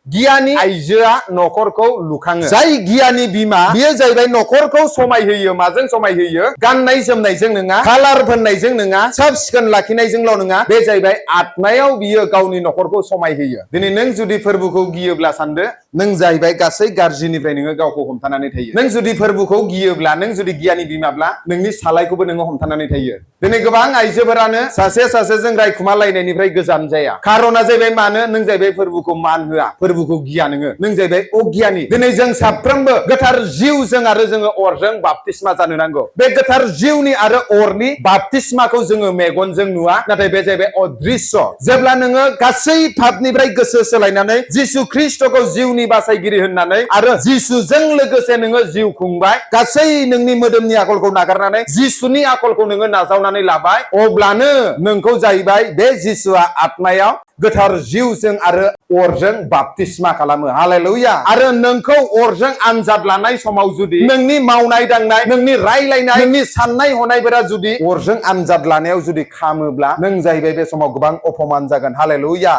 गियानि आइजोआ नखरखौ लुखाङो जाय गियानि बिमा बियो जाहैबाय नखरखौ समायहोयो माजों समायहोयो गाननाय जोमनायजों नङा कालार फोननायजों नङा साब सिखोन लाखिनायजोंल' नङा बे जाहैबाय आत्मायाव बियो गावनि नखरखौ समायहोयो दिनै नों जुदि फोरबोखौ गियोब्ला सानदो नों जाहैबाय गासै गाज्रिनिफ्राय नोङो गावखौ हमथानानै थायो नों जुदि फोरबोखौ गियोब्ला नों जुदि गियानि बिमाब्ला नोंनि सालायखौबो नोङो हमथानानै थायो दिनै गोबां आइजोफोरानो सासेजों रायखुमालायनायनिफ्राय गोजान जाया खारना जाहैबाय मानो नों जाहैबाय फोरबोखौ मान होआ फोरबोखौ गिया नों जाहैबाय अगियानि दिनै जों साफ्रोमबो गोथार जिउजों आरो जोङो अरजों बाप्तिस्मा जानो नांगौ बे गोथार जिउनि आरो अरनि बाप्तिस्माखौ जोङो मेगनजों नुवा नाथाय बे जाहैबाय अदृश्य जेब्ला नोङो गासै पापनिफ्राय गोसो सोलायनानै जिसु ख्रिस्टखौ जिउनि बासायगिरि होननानै आरो जिसुजों लोगोसे नोङो जिउ खुंबाय गासै नोंनि मोदोमनि आखलखौ नागारनानै जिसुनि आखलखौ नोङो नाजावनानै लाबाय अब्लानो नोंखौ जाहैबाय बे जिसुआ आत्मायाव गोथार जिउजों आरो अरजों बाप्तिस्मा खालामो हालेलुया आरो नोंखौ अरजों आनजाद लानाय समाव जुदि नोंनि मावनाय दांनाय नोंनि रायलायनाय नोंनि साननाय हनायफोरा जुदि अरजों आनजाद लानायाव जुदि खामोब्ला नों जाहैबाय बे समाव गोबां अपमान जागोन हालेलुया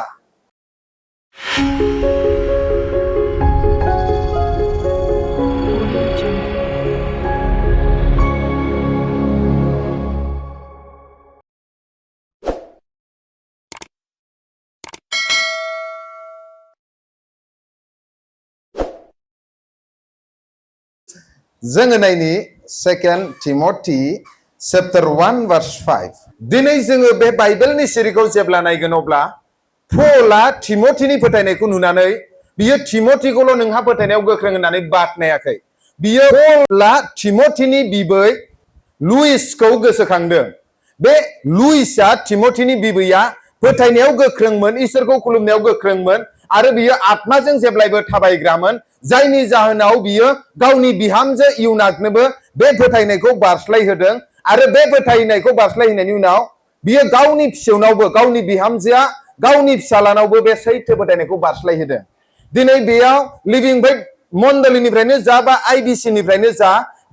जोङो नायनि 2 टिमथि चैप्टार 1 verse 5 दिनै जोङो बे बाइबेलनि सिरिखौ जेब्ला नायगोन अब्ला पौला टिमथिनि फोथायनायखौ नुनानै बियो टिमथिखौल' नोंहा फोथायनायाव गोख्रों होननानै बाख्नायाखै बियो पौला टिमथिनि बिबै लुइसखौ गोसोखांदों बे लुइसआ टिमथिनि बिबैया फोथायनायाव गोख्रोंमोन इसोरखौ खुलुमनायाव गोख्रोंमोन आरो बियो आत्माजों जेब्लायबो थाबायग्रामोन जायनि जाहोनाव बियो गावनि बिहामजो इउनाकनोबो बे फोथायनायखौ बारस्लायहोदों आरो बे फोथायनायखौ बारस्लायहोनायनि उनाव बियो गावनि फिसौनावबो गावनि बिहामजोआ गावनि फिसालानावबो बे सैथो फोथायनायखौ बारस्लायहोदों दिनै बेयाव लिभिं फेथ मण्डलीनिफ्रायनो जा बा आईबीसी निफ्रायनो जा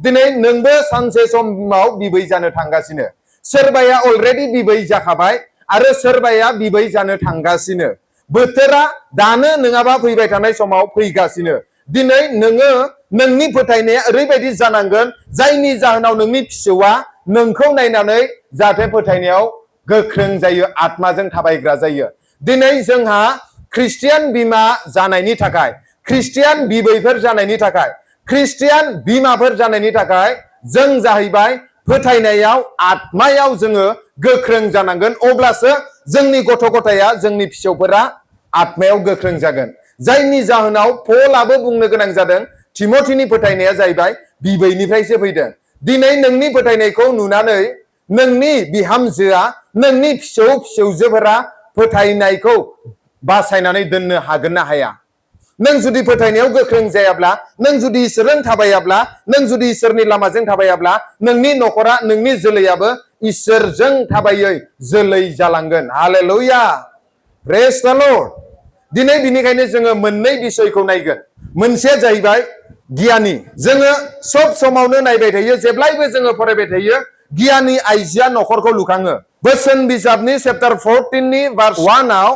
दिनै नोंबो सानसे समाव बिबै जानो थांगासिनो सोरबाया अलरेडि बिबै जाखाबाय आरो सोरबाया बिबै जानो थांगासिनो बोथोरा दानो नङाबा फैबाय थानाय समाव फैगासिनो दिनै नोङो नोंनि फोथायनाया ओरैबायदि जानांगोन जायनि जाहोनाव नोंनि फिसौआ नोंखौ नायनानै जाहाथे फोथायनायाव गोख्रों जायो आत्माजों थाबायग्रा जायो दिनै जोंहा ख्रिस्टियान बिमा जानायनि थाखाय ख्रिस्टियान बिबैफोर जानायनि थाखाय ख्रिस्टियान बिमाफोर जानायनि थाखाय जों जाहैबाय फोथायनायाव आत्मायाव जोङो गोख्रों जानांगोन अब्लासो जोंनि गथ' गथाया जोंनि फिसौफोरा आत्मायाव गोख्रों जागोन जायनि जाहोनाव पौलाबो बुंनो गोनां जादों टिमथिनि फोथायनाया जाहैबाय बिबैनिफ्रायसो फैदों दिनै नोंनि फोथायनायखौ नुनानै नोंनि बिहामजोआ नोंनि फिसौजोफोरा फोथायनायखौ बासायनानै दोननो हागोन ना हाया नों जुदि फोथायनायाव गोख्रों जायाब्ला नों जुदि इसोरजों थाबायाब्ला नों जुदि इसोरनि लामाजों थाबायाब्ला नोंनि नखरा नोंनि जोलैयाबो इसोरजों थाबायै जोलै जालांगोन हालेलुया प्रेज द लर्ड दिनै बिनिखायनो जोङो मोननै बिसयखौ नायगोन मोनसेया जाहैबाय गियानि जोङो सब समावनो नायबाय थायो जेब्लायबो जोङो फरायबाय थायो गियानि आइजोआ नखरखौ लुखाङो बोसोन बिजाबनि चैप्टार 14 नि verse 1 आव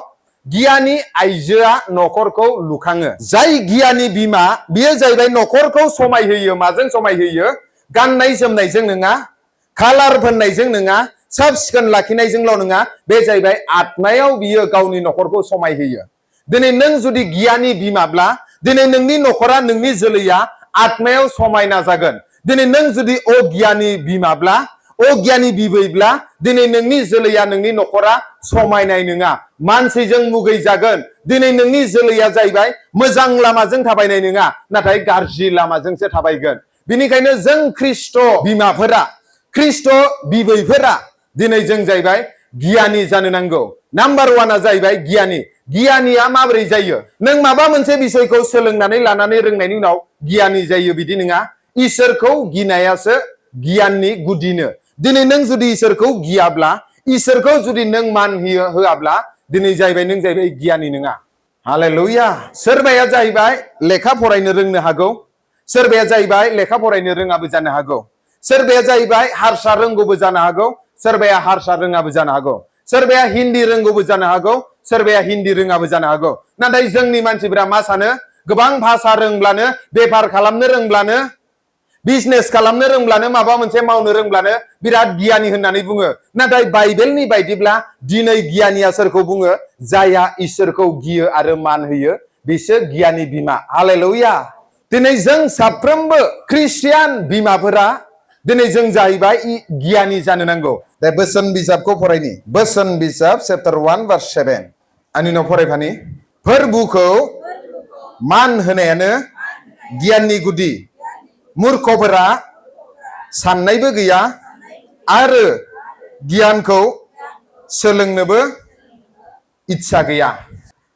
गियानि आइजोआ नखरखौ लुखाङो जाय गियानि बिमा बियो जाहैबाय नखरखौ समायहोयो माजों समायहोयो गाननाय जोमनायजों नङा कालार फोननायजों नङा साब सिखोन लाखिनायजोंल' नङा बे जाहैबाय आत्मायाव बियो गावनि नखरखौ समायहोयो दिनै नों जुदि गियानि बिमाब्ला दिनै नोंनि नखरा नोंनि जोलैया आत्मायाव समायना जागोन दिनै नों जुदि अगियानि बिमाब्ला अगियानि बिबैब्ला दिनै नोंनि जोलैया नोंनि नखरा समायनाय नङा मानसिजों मुगै जागोन दिनै नोंनि जोलैया जाहैबाय मोजां लामाजों थाबायनाय नङा नाथाय गाज्रि लामाजोंसो थाबायगोन बिनिखायनो जों ख्रिस्ट बिमाफोरा ख्रिस्ट बिबैफोरा दिनै जों जाहैबाय गियानि जानो नांगौ नाम्बार 1 आ जाहैबाय गियानिया माबोरै जायो नों माबा मोनसे बिषयखौ सोलोंनानै लानानै रोंनायनि उनाव गियानि जायो बिदि नङा इसोरखौ गिनायासो गियाननि गुदिनो दिनै नों जुदि इसोरखौ गियाब्ला इसोरखौ जुदि नों मान होआब्ला दिनै जाहैबाय नों जाहैबाय गियानि नङा हालेलुया सोरबाया जाहैबाय लेखा फरायनो रोंनो हागौ सोरबाया जाहैबाय लेखा फरायनो रोङाबो जानो हागौ सोरबाया जाहैबाय हारसा रोंगौबो जानो हागौ सोरबाया हारसा रोङाबो जानो हागौ सोरबाया हिन्दी रोंगौबो जानो हागौ सोरबाया हिन्दी रोङाबो जानो हागौ नाथाय जोंनि मानसिफोरा मा सानो गोबां भाषा रोंब्लानो बेफार खालामनो रोंब्लानो बिजनेस खालामनो रोंब्लानो माबा मोनसे मावनो रोंब्लानो बिराद गियानि होननानै बुङो नाथाय बाइबेलनि बायदिब्ला दिनै गियानिया सोरखौ बुङो जायहा इसोरखौ गियो आरो मान होयो बिसोर गियानि बिमा हालेलुया दिनै जों साफ्रोमबो ख्रिस्टियान बिमाफोरा दिनै जों जाहैबाय गियानि जानो नांगौ दा बोसोन बिजाबखौ फरायनि बोसोन बिजाब चैप्टार 1 verse 7 आंनि उनाव फरायफानि फोरबुखौ मान होनायानो गियाननि गुदि मूर्खफोरा साननायबो गैया आरो गियानखौ सोलोंनोबो इच्छा गैया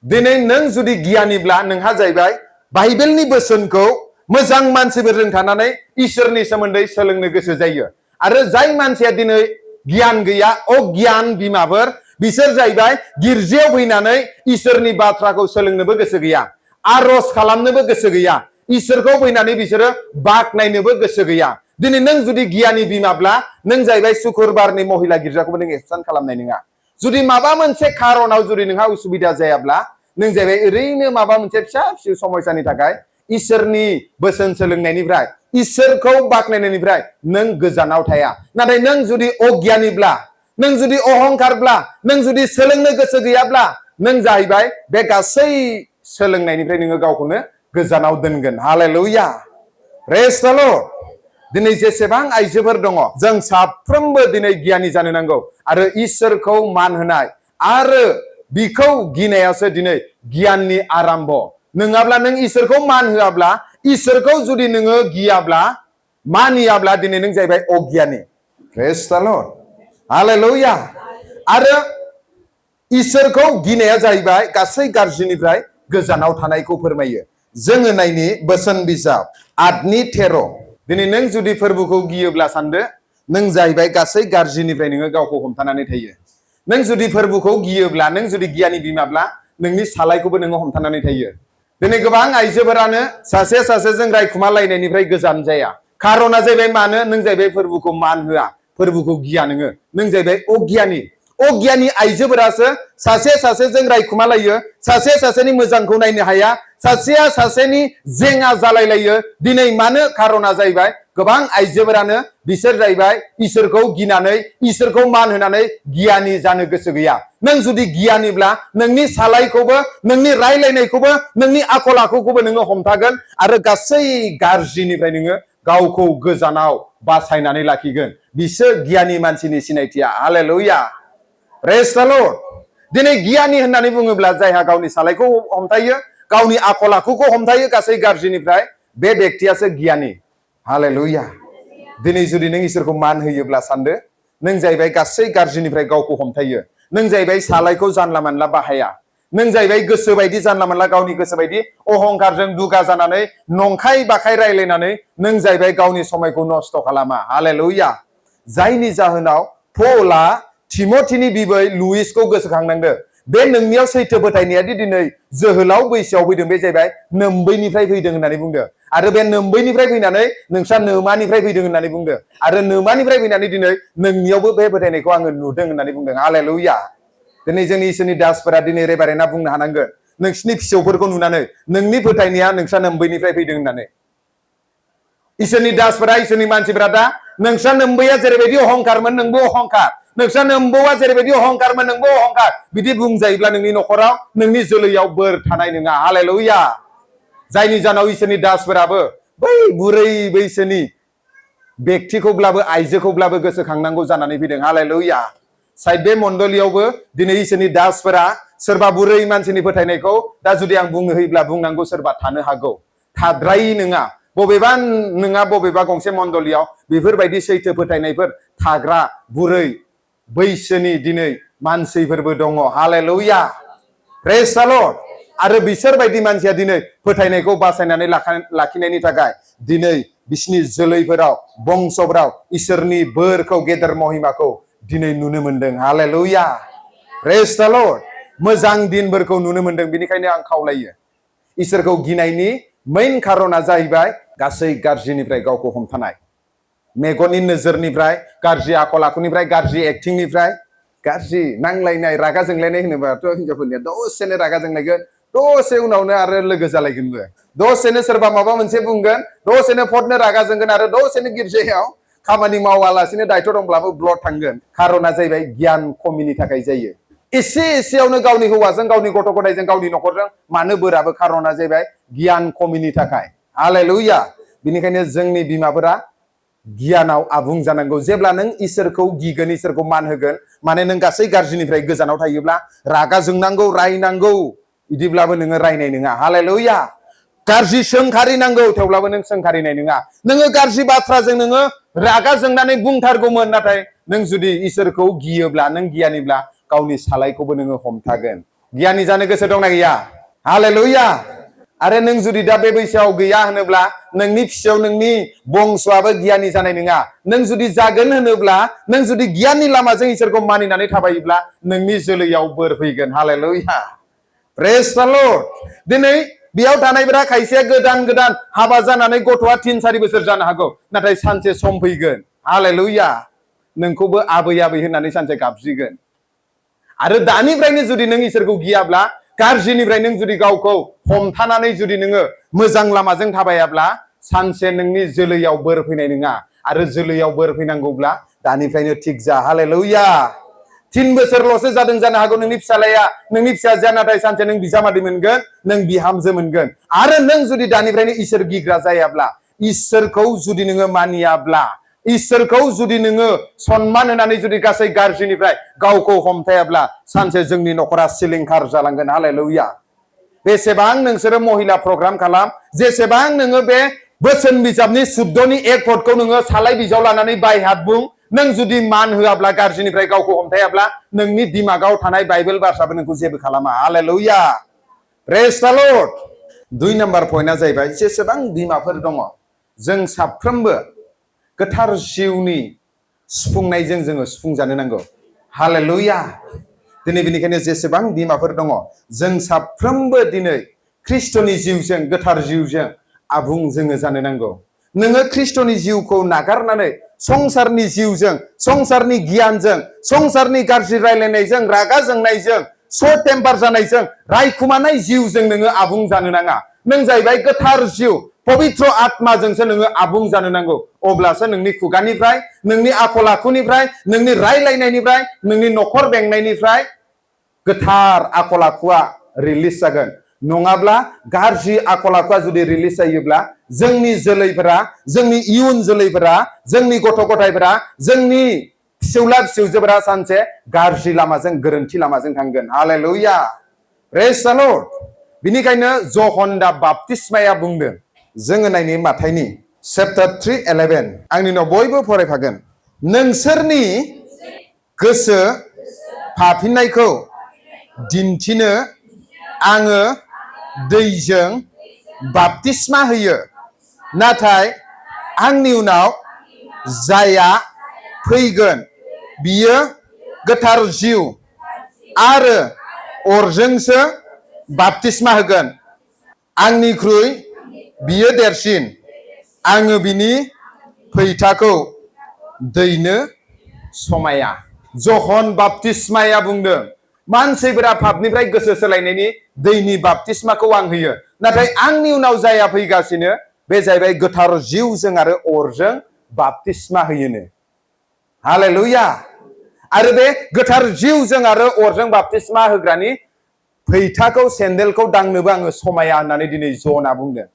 दिनै नों जुदि गियानिब्ला नोंहा जाहैबाय बाइबेलनि बोसोनखौ मोजां मानसिफोरजों थानानै इसोरनि सोमोन्दै सोलोंनो गोसो जायो आरो जाय मानसिया दिनै गियान गैया अगियान बिमाफोर बिसोर जाहैबाय गिर्जायाव फैनानै इसोरनि बाथ्राखौ सोलोंनोबो गोसो गैया आरज खालामनोबो गोसो गैया इसोरखौ फैनानै बिसोरो बाख्नायनोबो गोसो गैया दिनै नों जुदि गियानि बिमाब्ला नों जाहैबाय सुक्रुबारनि महिला गिर्जाखौबो नों एक्सटेन्ड खालामनाय नङा जुदि माबा मोनसे खारनाव जुदि नोंहा उसुबिदा जायाब्ला नों जाहैबाय ओरैनो माबा मोनसे फिसा फिसौ समस्यानि थाखाय इसोरनि बोसोन सोलोंनायनिफ्राय इसोरखौ बाख्नायनायनिफ्राय नों गोजानाव थाया नाथाय नों जुदि अगियानिब्ला नों जुदि अहंकारब्ला नों जुदि सोलोंनो गोसो गैयाब्ला नों जाहैबाय बे गासै सोलोंनायनिफ्राय नोङो गावखौनो गोजानाव दोनगोन हालेलुया प्रेज द लर्ड दिनै जेसेबां आइजोफोर दङ जों साफ्रोमबो दिनै गियानि जानो नांगौ आरो इसोरखौ मान होनाय आरो बिखौ गिनायासो दिनै गियाननि आरम्भ नङाब्ला नों इसोरखौ मान होआब्ला इसोरखौ जुदि नोङो गियाब्ला मानियाब्ला दिनै नों जाहैबाय अगियानि प्रेज द लर्ड हालेलुया आरो इसोरखौ गिनाया जाहैबाय गासै गाज्रिनिफ्राय गोजानाव थानायखौ फोरमायो जोङो नायनि बोसोन बिजाब 8:13 दिनै नों जुदि फोरबोखौ गियोब्ला सानदो नों जाहैबाय गासै गाज्रिनिफ्राय नोङो गावखौ हमथानानै थायो नों जुदि फोरबोखौ गियोब्ला नों जुदि गियानि बिमाब्ला नोंनि सालायखौबो नोङो हमथानानै थायो दिनै गोबां आइजोफोरानो सासे सासेजों रायखुमालायनायनिफ्राय गोजान जाया खारना जाहैबाय मानो नों जाहैबाय फोरबोखौ मान होआ फोरबोखौ गिया नों जाहैबाय अगियानि अगियानि आइजोफोरासो सासे सासेजों रायखुमालायो सासे सासेनि मोजांखौ नायनो हाया सासेया सासेनि जेंगा जालायलायो दिनै मानो खारना जाहैबाय गोबां आइजोफोरानो बिसोर जाहैबाय इसोरखौ गिनानै इसोरखौ मान होनानै गियानि जानो गोसो गैया नों जुदि गियानिब्ला नोंनि सालायखौबो नोंनि रायलायनायखौबो नोंनि आखल आखुखौबो नोङो हमथागोन आरो गासै गाज्रिनिफ्राय नोङो गावखौ गोजानाव बासायनानै लाखिगोन बिसोर गियानि मानसिनि सिनायथिया हालेलुया प्रेज द लर्ड दिनै गियानि होननानै बुङोब्ला जायहा गावनि सालायखौ हमथायो गावनि आखल आखुखौ हमथायो गासै गाज्रिनिफ्राय बे बेक्तियासो गियानि हालेलुया दिनै जुदि नों इसोरखौ मान होयोब्ला सानदो नों जाहैबाय गासै गाज्रिनिफ्राय गावखौ हमथायो नों जाहैबाय सालायखौ जानला मानला बाहाया नों जाहैबाय गोसो बायदि जानला मानला गावनि गोसो बायदि अहंकारजों दुगा जानानै नंखाय बाखाय रायलायनानै नों जाहैबाय गावनि समायखौ नस्थ' खालामा हालेलुया जायनि जाहोनाव पौला थिमथिनि बिबै लुइसखौ गोसोखांनांदो बे नोंनियाव सैथो फोथायनायादि दिनै जोहोलाव बैसोआव फैदों बे जाहैबाय नोम्बैनिफ्राय फैदों होननानै बुंदों आरो बे नोम्बैनिफ्राय फैनानै नोंस्रा नोमानिफ्राय फैदों होननानै बुंदों आरो नोमानिफ्राय फैनानै दिनै नोंनियावबो बे फोथायनायखौ आङो नुदों होननानै बुंदों हालेलुया दिनै जोंनि इसोरनि दासफोरा दिनै रेभारेन्डआ बुंनो हानांगोन नोंसिनि फिसौफोरखौ नुनानै नोंनि फोथायनाया नोंस्रा नोम्बैनिफ्राय फैदों होननानै इसोरनि दासफोरा इसोरनि मानसिफोरा दा नोंस्रा नोम्बैया जेरैबायदि अहंकारमोन नोंबो अहंकार नोंस्रा नोम्बौआ जेरैबायदि अहंकारमोन नोंबो अहंकार बिदि बुंजायोब्ला नोंनि न'खराव नोंनि जोलैयाव बोर थानाय नङा हालेलुया जायनि जाहोनाव इसोरनि दासफोराबो बै बुरै बैसोनि बेक्तिखौब्लाबो आइजोखौब्लाबो गोसोखांनांगौ जानानै फैदों हालेलुया साइड बे मण्डलियावबो दिनै इसोरनि दासफोरा सोरबा बुरै मानसिनि फोथायनायखौ दा जुदि आं बुंनो होयोब्ला बुंनांगौ सोरबा थानो हागौ थाद्रायै नङा बबेबा नङा बबेबा गंसे मण्डलियाव बेफोरबायदि सैथो फोथायनायफोर थाग्रा बुरै बैसोनि दिनै मानसिफोरबो दङ हालेलुया प्रेज द लर्ड आरो बिसोर बायदि मानसिया दिनै फोथायनायखौ बासायनानै लाखिनायनि थाखाय दिनै बिसिनि जोलैफोराव बंसफोराव इसोरनि बोरखौ गेदेर महिमाखौ दिनै नुनो मोनदों हालेलुया प्रेज द लर्ड मोजां दिनफोरखौ नुनो मोनदों बेनिखायनो आं खावलायो इसोरखौ गिनायनि मेइन खारना जाहैबाय गासै गाज्रिनिफ्राय गावखौ हमथानाय मेगननि नोजोरनिफ्राय गाज्रि आखल आखुनिफ्राय गाज्रि एक्टिंनिफ्राय गाज्रि नांलायनाय रागा जोंलायनाय होनोबाथ' हिनजावफोरनिया दसेनो रागा जोंलायगोन दसे उनावनो आरो लोगो जालायगोनबो दसेनो सोरबा माबा मोनसे बुंगोन दसेनो फटनो रागा जोंगोन आरो दसेनो गिर्जायाव खामानि मावालासिनो दायथ' दंब्लाबो ब्लड थांगोन खारना जाहैबाय गियान खमिनि थाखाय जायो एसे एसेयावनो गावनि हौवाजों गावनि गथ' गथायजों गावनि न'खरजों मानो बोराबो खारना जाहैबाय गियान खमिनि थाखाय हालेलुया बिनिखायनो जोंनि बिमाफोरा गियानाव आबुं जानांगौ जेब्ला नों इसोरखौ गिगोन इसोरखौ मान होगोन माने नों गासै गाज्रिनिफ्राय गोजानाव थायोब्ला रागा जोंनांगौ रायनांगौ बिदिब्लाबो नोङो रायनाय नङा हालेलुया गाज्रि सोंखारिनांगौ थेवब्लाबो नों सोंखारिनाय नङा नोङो गाज्रि बाथ्राजों नोङो रागा जोंनानै बुंथारगौमोन नाथाय नों जुदि इसोरखौ गियोब्ला नों गियानिब्ला गावनि सालायखौबो नोङो हमथागोन गियानि जानो गोसो दंना गैया हालेलुया आरो नों जुदि दा बे बैसोआव गैया होनोब्ला नोंनि फिसायाव नोंनि बंसआबो गियानि जानाय नङा नों जुदि जागोन होनोब्ला नों जुदि गियाननि लामाजों इसोरखौ मानिनानै थाबायोब्ला नोंनि जोलैयाव बोर फैगोन हालेलुया प्रेज द लर्ड दिनै बेयाव थानायफोरा खायसेया गोदान गोदान हाबा जानानै गथ'आ 3-4 बोसोर जानो हागौ नाथाय सानसे सम फैगोन हालेलुया नोंखौबो आबै आबै होननानै सानसे गाबज्रिगोन आरो दानिफ्रायनो जुदि नों इसोरखौ गियाब्ला गाज्रिनिफ्राय नों जुदि गावखौ हमथानानै जुदि नोङो मोजां लामाजों थाबायाब्ला सानसे नोंनि जोलैयाव बोर फैनाय नङा आरो जोलैयाव बोर फैनांगौब्ला दानिफ्रायनो थिग जा हालेलुया 3 बोसोरल'सो जादों जानो हागौ नोंनि फिसालाया नोंनि फिसाजोआ नाथाय सानसे नों बिजामादै मोनगोन नों बिहामजो मोनगोन आरो नों जुदि दानिफ्रायनो इसोर गिग्रा जायाब्ला इसोरखौ जुदि नोङो मानियाब्ला इसोरखौ जुदि नोङो सन्मान होनानै जुदि गासै गाज्रिनिफ्राय गावखौ हमथायाब्ला सानसे जोंनि न'खरा सिलिंखार जालांगोन हालेलुया बेसेबां नोंसोरो महिला प्रग्राम खालाम जेसेबां नोङो बे बोसोन बिजाबनि 14नि 1 पदखौ नोङो सालाय बिजाव लानानै बायहात बुं नों जुदि मान होआब्ला गाज्रिनिफ्राय गावखौ हमथायाब्ला नोंनि दिमागाव थानाय बाइबेल बाथ्राबो नोंखौ जेबो खालामा हालेलुया प्रेज द लर्ड 2 नाम्बार पइन्टआ जाहैबाय जेसेबां बिमाफोर दङ जों साफ्रोमबो गोथार जिउनि सुफुंनायजों जोङो सुफुंजानो नांगौ हालेलुया दिनै बेनिखायनो जेसेबां बिमाफोर दङ जों साफ्रोमबो दिनै ख्रिस्ट'नि जिउजों गोथार जिउजों आबुं जोङो जानो नांगौ नोङो ख्रिस्ट'नि जिउखौ नागारनानै संसारनि जिउजों संसारनि गियानजों संसारनि गाज्रि रायलायनायजों रागा जोंनायजों सर्ट टेम्पार जानायजों रायखुमानाय जिउजों नोङो आबुं जानो नाङा नों जाहैबाय गोथार जिउ पवित्र आत्माजोंसो नोङो आबुं जानो नांगौ अब्लासो नोंनि खुगानिफ्राय नोंनि आखल आखुनिफ्राय नोंनि रायलायनायनिफ्राय नोंनि न'खर बेंनायनिफ्राय गोथार आखल आखुआ रिलिज जागोन नङाब्ला गाज्रि आखल आखुआ जुदि रिलिज जायोब्ला जोंनि जोलैफोरा जोंनि इयुन जोलैफोरा जोंनि गथ' गथायफोरा जोंनि फिसौला फिसौजोफोरा सानसे गाज्रि लामाजों गोरोन्थि लामाजों थांगोन हालेलुया प्रेज द लर्ड बिनिखायनो जहन दा बाप्तिस्माया बुंदों जोङो नायनि माथाइनि चैप्टार 3:11 आंनि उनाव बयबो फरायफागोन नोंसोरनि गोसो फाफिननायखौ दिन्थिनो आङो दैजों बाप्तिस्मा होयो नाथाय आंनि उनाव जाया फैगोन बियो गोथार जिउ आरो अरजोंसो बाप्तिस्मा होगोन आंनिख्रुइ बियो देरसिन आङो बिनि फैथाखौ दैनो समाया जहन बाप्तिस्माया बुंदों मानसिफोरा पापनिफ्राय गोसो सोलायनायनि दैनि बाप्तिस्माखौ आं होयो नाथाय आंनि उनाव जाया फैगासिनो बे जाहैबाय गोथार जिउजों आरो अरजों बाप्तिस्मा होयोनो हालेलुया आरो बे गोथार जिउजों आरो अरजों बाप्तिस्मा होग्रानि फैथाखौ सेन्देलखौ दांनोबो आङो समाया होननानै दिनै जना बुंदों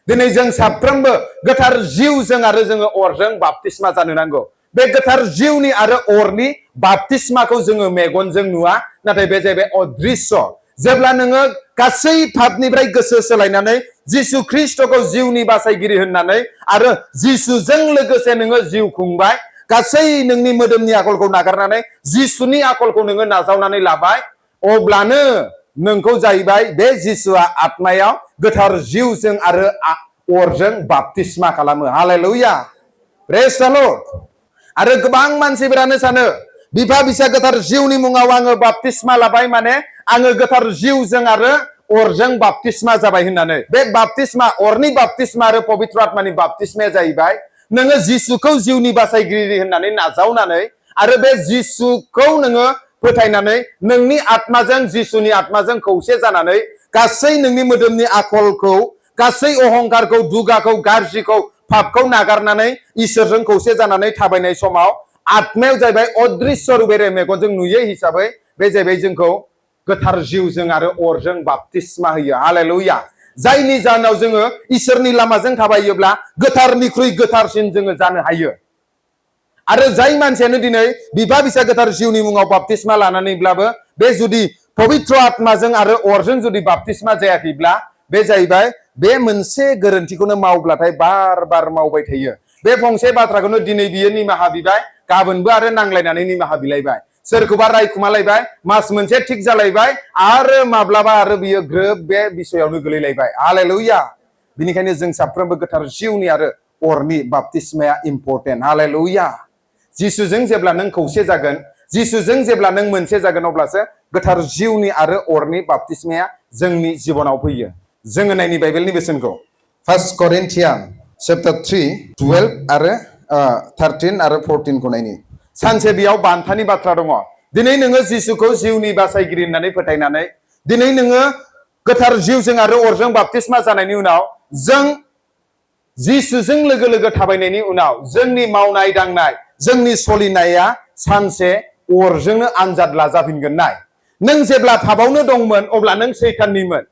दिनै जों साफ्रोमबो गोथार जिउजों आरो जोङो अरजों बाप्तिस्मा जानो नांगौ बे गोथार जिउनि आरो अरनि बाप्तिस्माखौ जोङो मेगनजों नुवा नाथाय बे जाहैबाय अदृश्य जेब्ला नोङो गासै पापनिफ्राय गोसो सोलायनानै जिसु ख्रिस्टखौ जिउनि बासायगिरि होननानै आरो जिसुजों लोगोसे नोङो जिउ खुंबाय गासै नोंनि मोदोमनि आखलखौ नागारनानै जिसुनि आखलखौ नोङो नाजावनानै लाबाय अब्लानो नोंखौ जाहैबाय बे जिसुआ आत्मायाव गोथार जिउजों आरो अरजों बाप्तिस्मा खालामो हालेलुया प्रेज द लर्ड आरो गोबां मानसिफोरानो सानो बिफा बिसा गोथार जिउनि मुङाव आङो बाप्तिस्मा लाबाय माने आङो गोथार जिउजों आरो अरजों बाप्तिस्मा जाबाय होननानै बे बाप्तिस्मा अरनि बाप्तिस्मा आरो पवित्र आत्मानि बाप्तिस्माया जाहैबाय नोङो जिसुखौ जिउनि बासायगिरि होननानै नाजावनानै आरो बे जिसुखौ नोङो फोथायनानै नोंनि आत्माजों जिसुनि आत्माजों खौसे जानानै गासै नोंनि मोदोमनि आखलखौ गासै अहंकारखौ दुगाखौ गाज्रिखौ पापखौ नागारनानै इसोरजों खौसे जानानै थाबायनाय समाव आत्मायाव जाहैबाय अदृश्य रुबेरे मेगनजों नुयै हिसाबै बे जाहैबाय जोंखौ गोथार जिउजों आरो अरजों बाप्तिस्मा होयो हालेलुया जायनि जाहोनाव जोङो इसोरनि लामाजों थाबायोब्ला गोथारनिख्रुइ गोथारसिन जोङो जानो हायो आरो जाय मानसियानो दिनै बिफा बिसा गोथार जिउनि मुङाव बाप्तिस्मा लानानैब्लाबो बे जुदि पवित्र आत्माजों आरो अरजों जुदि बाप्तिस्मा जायाखैब्ला बे जाहैबाय बे मोनसे गोरोन्थिखौनो मावब्लाथाय बार बार मावबाय थायो बे फंसे बाथ्राखौनो दिनै बियो निमाहा बिबाय गाबोनबो आरो नांलायनानै निमाहा बिलायबाय सोरखौबा रायखुमालायबाय मास मोनसे थिग जालायबाय आरो माब्लाबा आरो बियो ग्रोब बे बिसयावनो गोलैलायबाय हालेलुया बिनिखायनो जों साफ्रोमबो गोथार जिउनि आरो अरनि बाप्तिस्माया इम्पर्टेन्ट हालेलुया जिसुजों जेब्ला नों खौसे जागोन जिसुजों जेब्ला नों मोनसे जागोन अब्लासो गोथार जिउनि आरो अरनि बाप्तिस्माया जोंनि जिबनाव फैयो जोङो नायनि बाइबेलनि बेसेनखौ 1 करिन्थियान चैप्टार 3 12 आरो 13 आरो 14 खौ नायनि सानसे बेयाव बान्थानि बाथ्रा दङ दिनै नोङो जिसुखौ जिउनि बासायगिरि होननानै फोथायनानै दिनै नोङो गोथार जिउजों आरो अरजों बाप्तिस्मा जानायनि उनाव जों जिसुजों लोगो लोगो थाबायनायनि उनाव जोंनि मावनाय दांनाय जोंनि सलिनाया सानसे अरजोंनो आनजाद लाजाफिनगोन नाय नों जेब्ला थाबावनो दंमोन अब्ला नों सैताननिमोन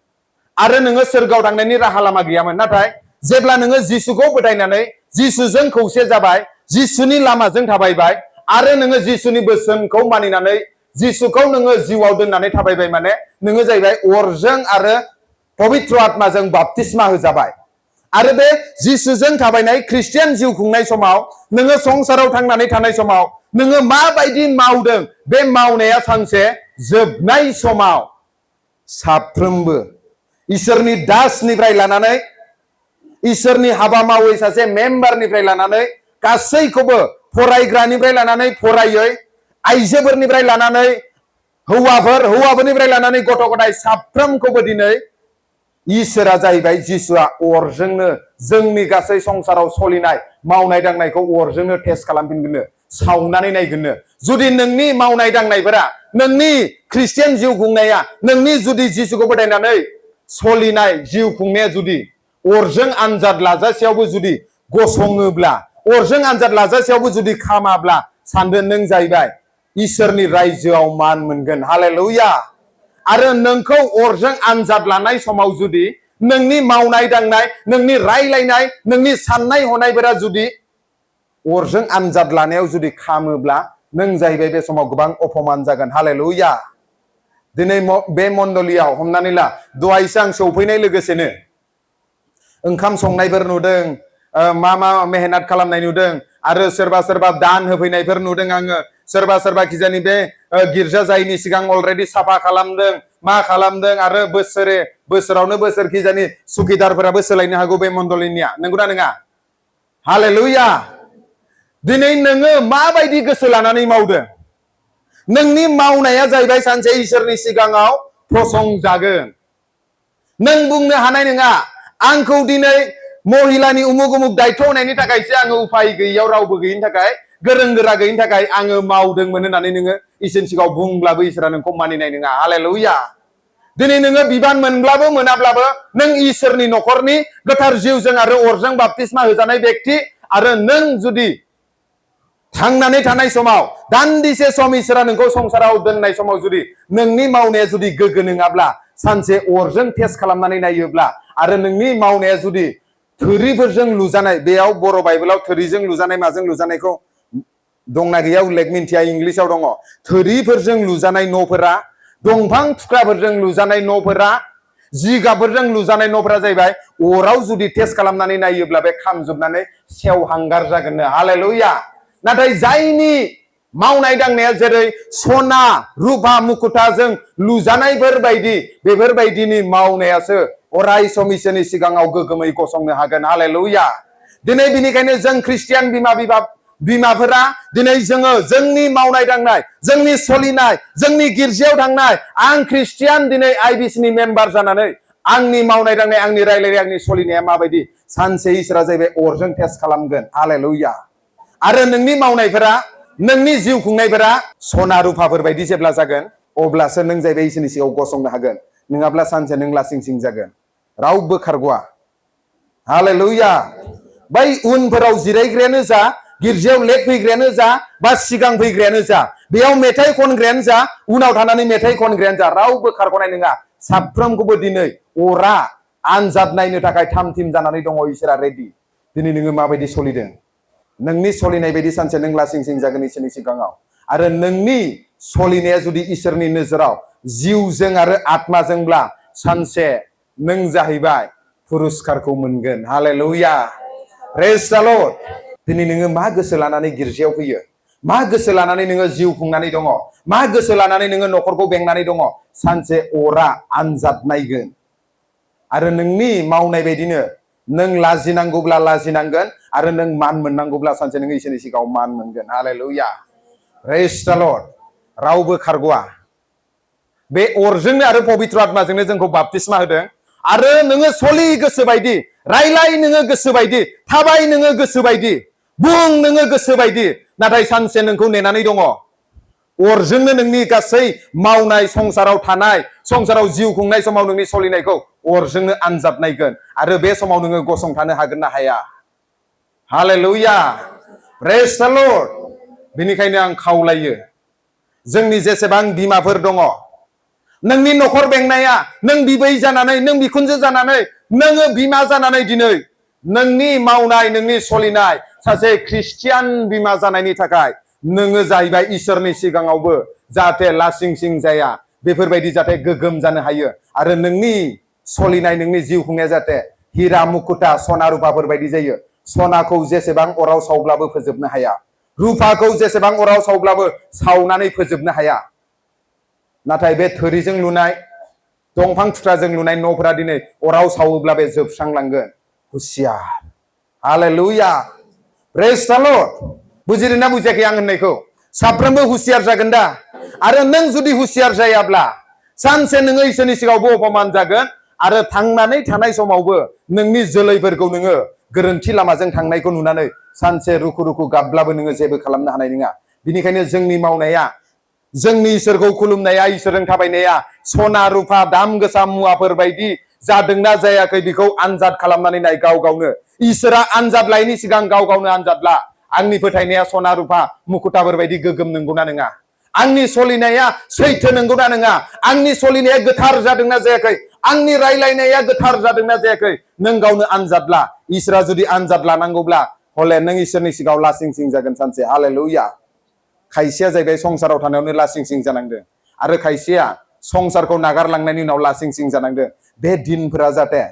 आरो नोङो सोरगोआव थांनायनि राहा लामा गैयामोन नाथाय जेब्ला नोङो जिसुखौ फोथायनानै जिसुजों खौसे जाबाय जिसुनि लामाजों थाबायबाय आरो नोङो जिसुनि बोसोनखौ मानिनानै जिसुखौ नोङो जिउआव दोननानै थाबायबाय माने नोङो जाहैबाय अरजों आरो पवित्र आत्माजों बाप्तिस्मा होजाबाय आरो बे जिसुजों थाबायनाय ख्रिस्टियान जिउ खुंनाय समाव नोङो संसाराव थांनानै थानाय समाव नोङो माबायदि मावदों बे मावनाया सानसे जोबनाय समाव साफ्रोमबो इसोरनि दासनिफ्राय लानानै इसोरनि हाबा मावै सासे मेम्बारनिफ्राय लानानै गासैखौबो फरायग्रानिफ्राय लानानै फरायै आइजोफोरनिफ्राय लानानै हौवाफोरनिफ्राय लानानै गथ' गथाय साफ्रोमखौबो दिनै इसोरा जाहैबाय जिसुआ अरजोंनो जोंनि गासै संसाराव सलिनाय मावनाय दांनायखौ अरजोंनो टेस्ट खालामफिनगोननो सावनानै नायगोननो जुदि नोंनि मावनाय दांनायफोरा नोंनि ख्रिस्टियान जिउ खुंनाया नोंनि जुदि जिसुखौ फोथायनानै सलिनाय जिउ खुंनाया जुदि अरजों आनजाद लाजासेयावबो जुदि गसङोब्ला अरजों आनजाद लाजासेयावबो जुदि खामाब्ला सानदो नों जाहैबाय इसोरनि रायजोआव मान मोनगोन हालेलुया आरो नोंखौ अरजों आनजाद लानाय समाव जुदि नोंनि मावनाय दांनाय नोंनि रायलायनाय नोंनि साननाय हनायफोरा जुदि अरजों आनजाद लानायाव जुदि खामोब्ला नों जाहैबाय बे समाव गोबां अपमान जागोन हालेलुया दिनै बे मण्डलियाव हमनानै ला दहायसो आं सौफैनाय लोगोसेनो ओंखाम संनायफोर नुदों मा मा मेहनत खालामनाय नुदों आरो सोरबा सोरबा दान होफैनायफोर नुदों आङो सोरबा सोरबा खिजानि बे गिर्जा जायैनि सिगां अलरेडि साफा खालामदों मा खालामदों आरो बोसोरावनो बोसोर खिजानि सुखिदारफोराबो सोलायनो हागौ बे मण्डलिनिया नंगौना नङा हालेलुया दिनै नोङो माबायदि गोसो लानानै मावदों नोंनि मावनाया जाहैबाय सानसे इसोरनि सिगाङाव फसंजागोन नों बुंनो हानाय नङा आंखौ दिनै महिलानि उमुक उमुक दायथ' होनायनि थाखायसो आङो उफाय गैयियाव रावबो गैयिनि थाखाय गोरों गोरा गैयिनि थाखाय आङो मावदोंमोन होननानै नोङो इसोरनि सिगाङाव बुंब्लाबो इसोरा नोंखौ मानिनाय नङा हालेलुया दिनै नोङो बिबान मोनब्लाबो मोनाब्लाबो नों इसोरनि न'खरनि गोथार जिउजों आरो अरजों बाप्तिस्मा होजानाय व्यक्ति आरो नों जुदि थांनानै थानाय समाव दान्दिसे सम इसोरा नोंखौ संसाराव दोननाय समाव जुदि नोंनि मावनाया जुदि गोग्गो नङाब्ला सानसे अरजों टेस्ट खालामनानै नायोब्ला आरो नोंनि मावनाया जुदि थोरिफोरजों लुजानाय बेयाव बर' बाइबेलाव थोरिजों लुजानाय माजों लुजानायखौ दंना गैया उल्लेख मिन्थिया इंलिसाव दङ थोरिफोरजों लुजानाय न'फोरा दंफां थुख्राफोरजों लुजानाय न'फोरा जिगाबफोरजों लुजानाय न'फोरा जाहैबाय अराव जुदि टेस्ट खालामनानै नायोब्ला बे खामजोबनानै सेवहांगार जागोननो हालेलुया नाथाय जायनि मावनाय दांनाया जेरै सना रुपा मुकुटाजों लुजानायफोर बायदि बेफोरबायदिनि मावनायासो अराय सम इसोरनि सिगाङाव गोगोमै गसंनो हागोन हालेलुया दिनै बिनिखायनो जों ख्रिस्टियान बिमाफोरा दिनै जोङो जोंनि मावनाय दांनाय जोंनि सलिनाय जोंनि गिर्जायाव थांनाय आं ख्रिस्टियान दिनै आइबिसिनि मेम्बार जानानै आंनि मावनाय दांनाय आंनि रायलायनाय आंनि सलिनाया माबायदि सानसे इसोरा जाहैबाय अरजों टेस्ट खालामगोन हालेलुया आरो नोंनि मावनायफोरा नोंनि जिउ खुंनायफोरा सना रुफाफोर बायदि जेब्ला जागोन अब्लासो नों जाहैबाय इसोरनि सिगाङाव गसंनो हागोन। नङाब्ला सानसे नों लासिं सिं जागोन। रावबो खारग'आ। हालेलुया। बै उनफोराव जिरायग्रायानो जा, गिर्जायाव लेट फैग्रायानो जा, बा सिगां फैग्रायानो जा, बेयाव मेथाइ खनग्रायानो जा, उनाव थानानै मेथाइ खनग्रायानो जा, रावबो खारग'नाय नङा। साफ्रोमखौबो दिनै अरा आनजाद नायनो थाखाय थाम थिम जानानै दङ। इसोरा रेडि। दिनै नोङो माबायदि सलिदों? नोंनि सलिनाय बायदि सानसे नों लासिं सिं जागोन इसोरनि सिगाङाव। आरो नोंनि सलिनाया जुदि इसोरनि नोजोराव जिउजों आरो आत्माजोंब्ला सानसे नों जाहैबाय पुरस्कारखौ मोनगोन। हालेलुया। प्रेज द लर्ड। दिनै नोङो मा गोसो लानानै गिर्जायाव फैयो? मा गोसो लानानै नोङो जिउ खुंनानै दङ? मा गोसो लानानै नोङो न'खरखौ बेंनानै दङ? सानसे अरा आनजाद नायगोन। आरो नोंनि मावनाय बायदिनो नों लाजिनांगौब्ला लाजिनांगोन, आरो नों मान मोननांगौब्ला सानसे नों इसोरनि सिगाङाव मान मोनगोन। हालेलुया। प्रेज द लर्ड। रावबो खारग'आ। बे अरजोंनो आरो पबित्र आत्माजोंनो जोंखौ बाप्तिस्मा होदों। आरो नोङो सलि गोसो बायदि, रायलाय नोङो गोसो बायदि, थाबाय नोङो गोसो बायदि, बुं नोङो गोसो बायदि, नाथाय सानसे नोंखौ नेनानै दङ। अरजोंनो नोंनि गासै मावनाय, संसाराव थानाय, संसाराव जिउ खुंनाय समाव नोंनि सलिनायखौ अरजोंनो आनजाद नायगोन। आरो बे समाव नोङो गसंथानो हागोन ना हाया? हालेलुया। प्रेज द लर्ड। बेनिखायनो आं खावलायो, जोंनि जेसेबां बिमाफोर दङ, नोंनि न'खर बेंनाया, नों बिबै जानानै, नों बिखुनजो जानानै, नोङो बिमा जानानै दिनै नोंनि मावनाय, नोंनि सलिनाय सासे ख्रिस्टियान बिमा जानायनि थाखाय नोङो जाहैबाय इसोरनि सिगाङावबो जाहाथे लासिं सिं जाया, बेफोरबायदि जाहाथे गोगोम जानो हायो। आरो नोंनि सलिनाय, नोंनि जिउ खुंनाया जाहाथे हिरा मुकुटा सना रुपाफोर बायदि जायो। सनाखौ जेसेबां अराव सावब्लाबो फोजोबनो हाया, रुपाखौ जेसेबां अराव सावब्लाबो सावनानै फोजोबनो हाया। नाथाय बे थोरिजों लुनाय, दंफां थुख्राजों लुनाय न'फोरा दिनै अराव सावोब्ला बे जोबस्रांलांगोन। हुसियार। हालेलुया। प्रेज द लर्ड। बुजिदोंना बुजियाखै आं होननायखौ? साफ्रोमबो हुसियार जागोन दा। आरो नों जुदि हुसियार जायाब्ला सानसे नोङो इसोरनि सिगाङावबो अपमान जागोन। आरो थांनानै थानाय समावबो नोंनि जोलैफोरखौ नोङो गोरोन्थि लामाजों थांनायखौ नुनानै सानसे रुखु रुखु गाबब्लाबो नोङो जेबो खालामनो हानाय नङा। बिनिखायनो जोंनि मावनाया, जोंनि इसोरखौ खुलुमनाया, इसोरजों थाबायनाया सना रुफा दाम गोसा मुवाफोर बायदि जादोंना जायाखै बेखौ आनजाद खालामनानै नाय गाव गावनो। इसोरा आनजाद लायैनि सिगां गाव गावनो आनजाद ला। आंनि फोथायनाया सना रुफा मुकुटाफोर बायदि गोगोम नंगौना नङा? आंनि सलिनाया सैथो नंगौना नङा? आंनि सलिनाया गोथार जादोंना जायाखै? आंनि रायलायनाया गोथार जादोंना जायाखै? नों गावनो आनजाद ला। इसोरा जुदि आनजाद लानांगौब्ला हले नों इसोरनि सिगाङाव लासिं सिं जागोन सानसे। हालेलुया। खायसेया जाहैबाय संसाराव थानायावनो लासिं सिं जानांदों, आरो खायसेया संसारखौ नागारलांनायनि उनाव लासिं सिं जानांदों। बे दिनफोरा जाहाथे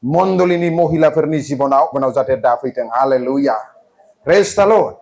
मण्डलिनि महिलाफोरनि जिबनाव जाहाथे दा फैथों। हालेलुया। प्रेज द लर्ड।